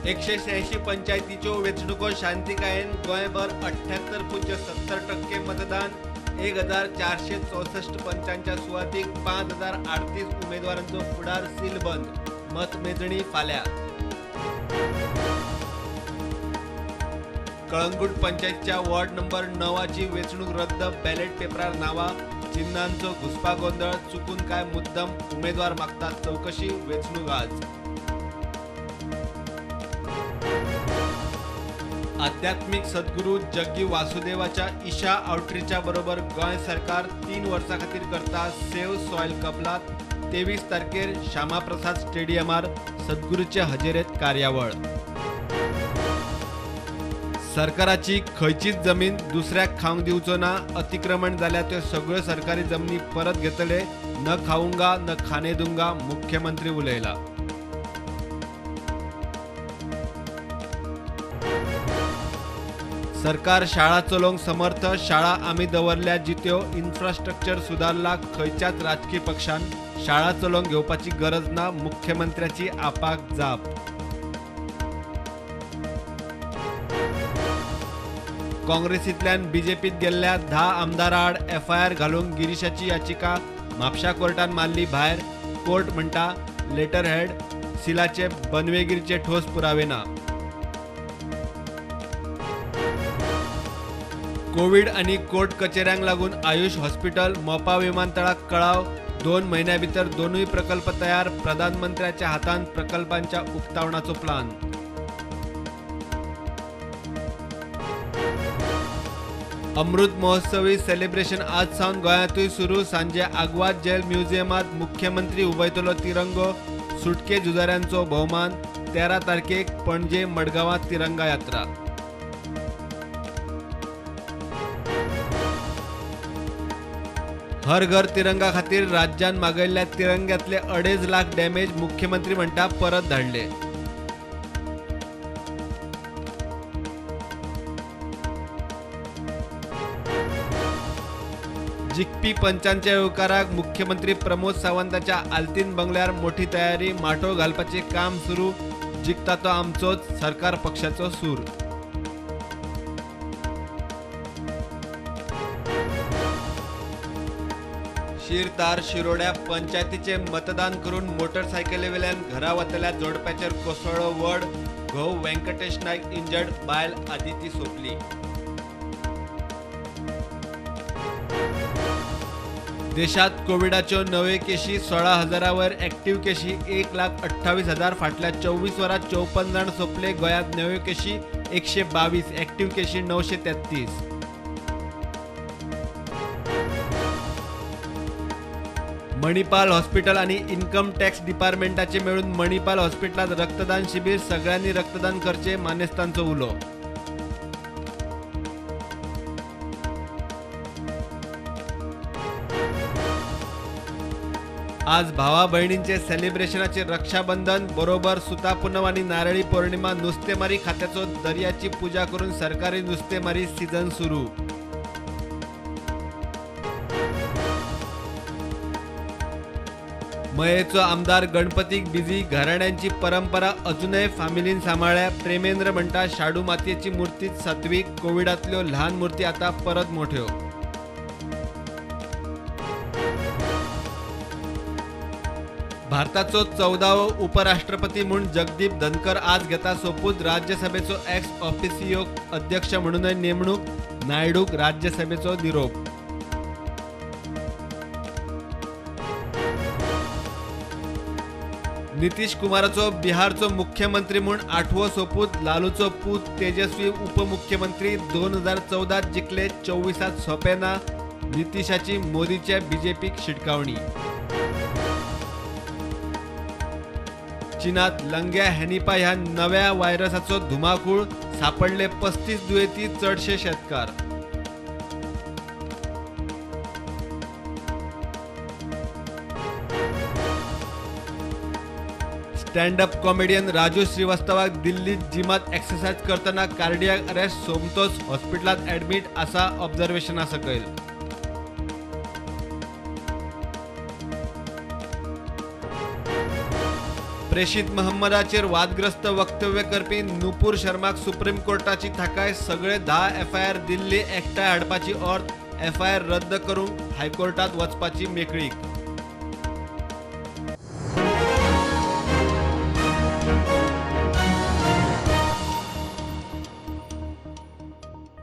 186 पंचायतीच्यो वेंचणुको शांतिकायेन गोंयभर 78.70% मतदान. 1464 पंचांच्या सुवातीक 5038 उमेदवारांचो फुडार सीलबंद. मतमेजणी फाल्यां. कळंगूट पंचायतीच्या वॉर्ड नंबर 9ची वेंचणूक रद्द. बॅलेट पेपरार नांवां चिन्हांचो घुस्पागोंदळ. चुकून काय मुद्दम उमेदवार मागतात चवकशी. वेंचणूक आज. आध्यात्मिक सद्गुरू जग्गी वासुदेवाच्या ईशा आउटरीच्या बरोबर गोंय सरकार 3 वर्सां खातीर करता सेव्ह सॉयल कबलात. 23 तारखेर श्यामाप्रसाद स्टेडियमार सद्गुरूचे हजेरेत कार्यावळ. सरकाराची खंयचीच जमीन दुसऱ्याक खावंक दिवचो ना. अतिक्रमण जाल्यार त्यो सगळ्यो सरकारी जमनी परत घेतले. न खाऊंगा न खाने दूंगा मुख्यमंत्री उलयला. सरकार शाळा चलोवंक समर्थ. शाळा आमी दवरल्या जित्यो. इन्फ्रास्ट्रक्चर सुदारला. खंयच्याच राजकी पक्षान शाळा चलोवंक घेवपाची गरज ना. मुख्यमंत्र्याची आपाक जाप. काँग्रेसींतल्यान बीजेपीत गेल्ल्या 10 आमदारां आड एफआयआर घालूंक गिरीशाची याचिका म्हापशा कोर्टान मारली भायर. कोर्ट म्हणटा लेटर हेड सिलाचे बनवेगिरीचे ठोस पुरावे ना. कोवीड आनी कोर्ट कचेऱ्यांक लागून आयुष हॉस्पिटल मोपा विमानतळाक कळाव. 2 म्हयन्या भितर दोनूय प्रकल्प तयार. प्रधानमंत्र्याच्या हातान प्रकल्पांच्या उक्तावणाचो प्लान. अमृत महोत्सवी सेलिब्रेशन आज सावन गोंयांतूय सुरू. सांजे आग्वाद जेल म्युझियमांत मुख्यमंत्री हुबयतलो तिरंगो. सुटके झुजाऱ्यांचो भोवमान. 13 तारखेक पणजे मडगांवांत तिरंगा यात्रा. हर घर तिरंगा खातीर राज्यान मागयल्ल्या तिरंग्यातले 2.5 लाख डॅमेज मुख्यमंत्री म्हणटा परत धाडले. जिखपी पंचांच्या येवकाराक मुख्यमंत्री प्रमोद सावंताच्या आल्तीन बंगल्यार मोठी तयारी. माटोव घालपाचें काम सुरू. जिखता तो आमचोच, सरकार पक्षाचो सूर. शिरतार शिरोड्या पंचायतीचे मतदान करून मोटरसायकलीवेल्यान घरा वतल्या जोडप्याचेर कोसळ्ळो वड. घोव व्यंकटेश नायक इंजर्ड, बायल आदिती सोंपली. देशात कोविडाच्यो नवे केशी 16,000 वयर. ऍक्टिव्ह केशी 1,28,000. फाटल्या 24 वरांत 54 जाण सोंपले. गोंयांत नव्यो केशी 122, ऍक्टिव्ह केशी 933. मणिपाल हॉस्पिटल आनी इन्कम टॅक्स डिपार्टमेंटाचे मेळून मणिपाल हॉस्पिटलांत रक्तदान शिबीर. सगळ्यांनी रक्तदान करचे, मानेस्तांचो उलो. आज भावा भयणींचे सेलिब्रेशनाचे रक्षाबंधन बरोबर सुता पुनव आनी नारळी पौर्णिमा. नुस्तेमारी खात्याचो दर्याची पूजा करून सरकारी नुस्तेमारी सीझन सुरू. मयेचो आमदार गणपतीक बिझी. घराण्यांची परंपरा अजूनय फामिलीन सांबाळ्ळ्या. प्रेमेंद्र म्हणटा शाडू मातयेची मूर्तीच सात्वीक. कोविडांतल्यो ल्हान मूर्ती आतां परत मोठ्यो. भारताचो 14वो उपराष्ट्रपती म्हूण जगदीप धनकर आज घेता सोपूत. राज्यसभेचो एक्स ऑफिसियो अध्यक्ष म्हणूनय नेमणूक. नायडूक राज्यसभेचो निरोप. नितीश कुमाराचो बिहारचो मुख्यमंत्री म्हूण 8वो सोपूत. लालूचो पूत तेजस्वी उपमुख्यमंत्री. 2014 जिखले, 24 सोंपें ना. नितीशाची मोदीच्या बीजेपीक शिटकावणी. चीनात लंग्या हॅनिपा ह्या नव्या व्हायरसाचो धुमाकूळ. सापडले 35 दुयेंती, चडशे शेतकार. स्टँड अप कॉमेडियन राजू श्रीवास्तवाक दिल्लीत जिमात एक्सरसाइज करतना कार्डियाक अरेस्ट. सोमतोच हॉस्पिटलांत ऍडमिट आसा. ऑब्झर्वेशना सकयल. प्रेषित महम्मदाचेर वादग्रस्त वक्तव्य करपी नुपूर शर्माक सुप्रीम कोर्टाची थाकाय. सगळे 10 एफआयआर दिल्ली एकठांय हाडपाची ऑर्द. एफआयआर रद्द करूंक हायकोर्टात वचपाची मेकळीक.